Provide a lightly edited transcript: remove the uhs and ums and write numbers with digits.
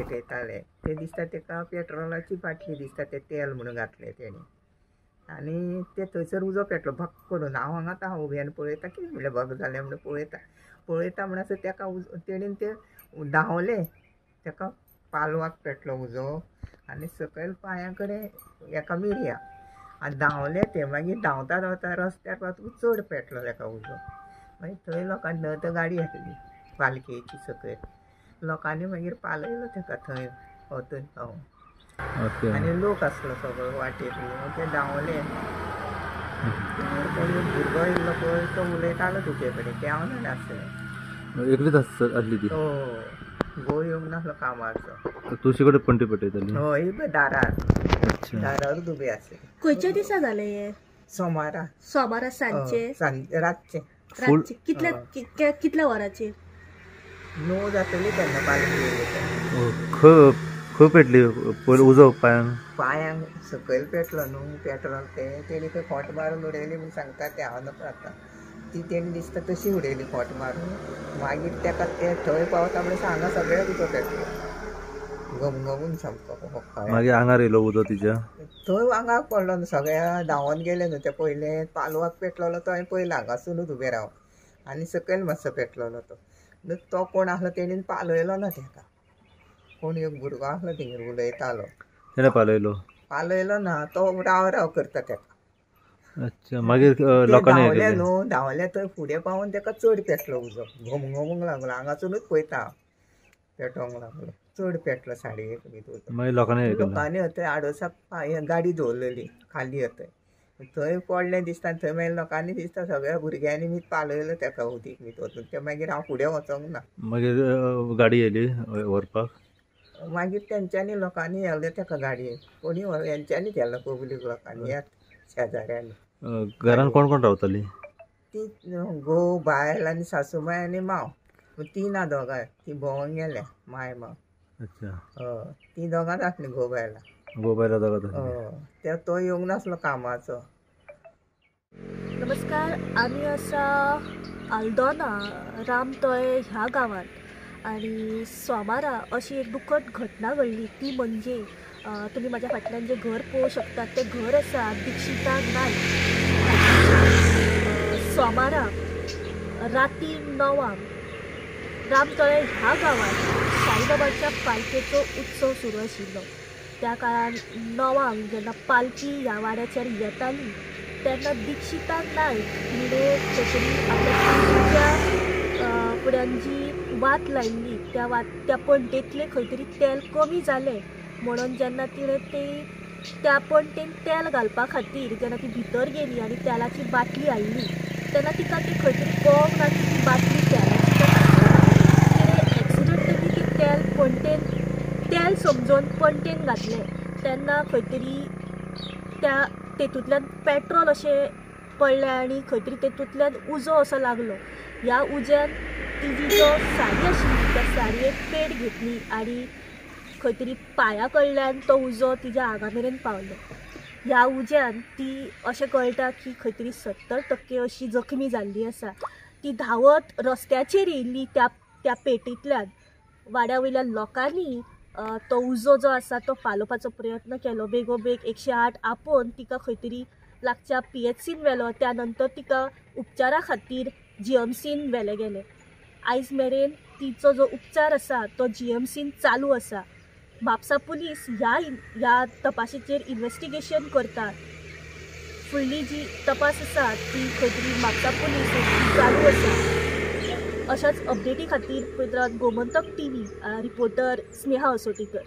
पेटयताले ते दिसता तेका पेट्रोलाची बाटली दिसता ते तेल म्हणून घातले तेणी आनी ते थंयसर उजो पेटलो भक करून. हांव हांगाच आहा उबें आनी पळयता कितें म्हणलें भक जालें म्हणून पळयता पळयता म्हणसर तेका उजो तेणीन ते धांवले तेका पालवाक पेटलो उजो आनी सकयल पांया कडेन हेका मिरया आनी धांवले ते मागीर धांवता धांवता रस्त्यार पावतकूच चड पेटलो तेका उजो. मागीर थंय लोकांनी थंय गाडी आसली पालखेची सकयल लोकांनी मागीर पालयलो तेका थंय वचून पावोवन. आनी लोक आसलो सगळो वाटेर ते धांवले. कोण एक भुरगो येयल्लो पळय तो उलयतालो तेजे कडेन ते हांव जाणा आसलें. एकलीच आसली ती? घोव येवंक नासलो कामाचो. तुळशी कडेन पणटी पेटयताली? हय पळय दारार दारारूच उबे आसले. खंयच्या दिसा जालें हें? सोमारा. सोमारा सांजचे? रातचें. रातचें कितल्या कितल्या वरांचेर? 9 जातली तेन्ना पालखी येयली तेन्ना. खंय पेटली पयलीं उजो? पांयांक? पांयांक सकयल पेटलो न्हू पेट्रोल ते तेणी खंय खोंट मारून उडयली म्हूण सांगता ते हांव नकळो आतां. ती तेणी दिसता तशी उडयली खोंट मारून. मागीर तेका ते थंय पावता म्हणल्यार हांगा सगळ्याक उजो पेटलो घमघमून सामको. मागीर आंगार येयलो उजो तिच्या? थंय आंगाक पडलो न्हू सगळ्या धांवोन गेले न्हू ते पयलें पालवाक पेटलेलो तो हांवें पयलो हांगासुनूच उबें राव आनी सकयल मातसो पेटलेलो तो. तो कोण आसलो तेणीन पालयलो ना तेका. कोण एक भुरगो आसलो तेंगेर उलयतालो तेणें पालयलो? पालयलो ना तो राव राव करता तेका. अच्छा मागीर लोकांनी धांवले न्हू धांवले थंय फुडें पावोन तेका चड पेटलो उजो घमघमूंक लागलो. हांगासुनूच पळयता पेटोवंक लागलो चड पेटलो 1:30 बी उजो. मागीर लोकांनी लोकांनी थंय आडोसाक गाडी दवरलेली खाली थंय थंय पडलें दिसता. थंय मागीर लोकांनी दिसता सगळ्या भुरग्यांनी मी पालयलो तेका उदीक बी वचून. ते मागीर हांव फुडें वचोंक ना. मागीर गाडी येयली व्हरपाक? मागीर तेंच्यांनी लोकांनी व्हेलें तेका गाडयेन. कोणी हेंच्यांनी व्हेलो पब्लीक लोकांनी ह्या शेजाऱ्यांनी. घरान कोण कोण रावताली? ती घोव बायल आनी सासूमाय आनी मांव. ती ना दोगांय ती भोंवंक गेल्या माय मांव. अच्छा हय ती दोगांच आसली घोव बायलां. घोव बायलां दोगांच? हय तो येवंक नासलो कामाचो. नमस्कार, आमी आसा आल्दोना रामतळे ह्या गांवांत आनी सोमारा अशी एक दुखद घटना घडली ती म्हणजे तुमी म्हाज्या फाटल्यान जें घर पळोवंक शकतात तें घर आसा दीक्षिता नायक. सोमारा राती 9 रामतळे ह्या गांवांत साईबाबाच्या पालखेचो उत्सव सुरू आशिल्लो. त्या काळान 9 जेन्ना पालखी ह्या वाड्याचेर येताली तेन्ना दीक्षिता नायक हिणें खंयतरी आपल्या तुळशीच्या फुड्यान जी वात लायिल्ली त्या पणटेंतलें खंय तरी तेल कमी जालें म्हणून जेन्ना तिणें ते त्या पणटेन तेल घालपा खातीर जेन्ना ती भितर गेली आनी तेलाची बाटली हाडली तेन्ना तिका ती खंय तरी कळोंक ना की ती बाटली तेलाची तिणें एक्सिडंटली ती तेल पणटेन तेल समजून पणटेन घातलें तेन्ना खंय तरी त्या तेतूंतल्यान पेट्रोल अशें पडलें आनी खंय तरी तेतूंतल्यान उजो असो लागलो. ह्या उज्यान तिजी जो साडी आशिल्ली त्या साडयेक पेट घेतली आनी खंय तरी पांया कडल्यान तो उजो तिज्या आंगा मेरेन पावलो. ह्या उज्यान ती अशें कळटा की खंय तरी 70% अशी जखमी जाल्ली आसा. ती धांवत रस्त्याचेर येयल्ली त्या त्या पेटींतल्यान वाड्या वयल्या लोकांनी तो उजो जो आसा तो पालोवपाचो प्रयत्न केलो. बेगोबेग 108 आपोवन तिका खंय तरी लागच्या PHCन व्हेलो. त्या नंतर तिका उपचारा खातीर GMCन व्हेलें गेलें. आयज मेरेन तिचो जो उपचार आसा तो GMCन चालू आसा. म्हापसा पुलीस ह्या ह्या तपाशीचेर इन्वेस्टिगेशन करतात. फुडली जी तपास आसा ती खंय तरी म्हापसा पुलीस चालू आसा. अशाच अपडेटी खातीर पळयत रावात Gomantak TV. Reporter Sneha Asotikar.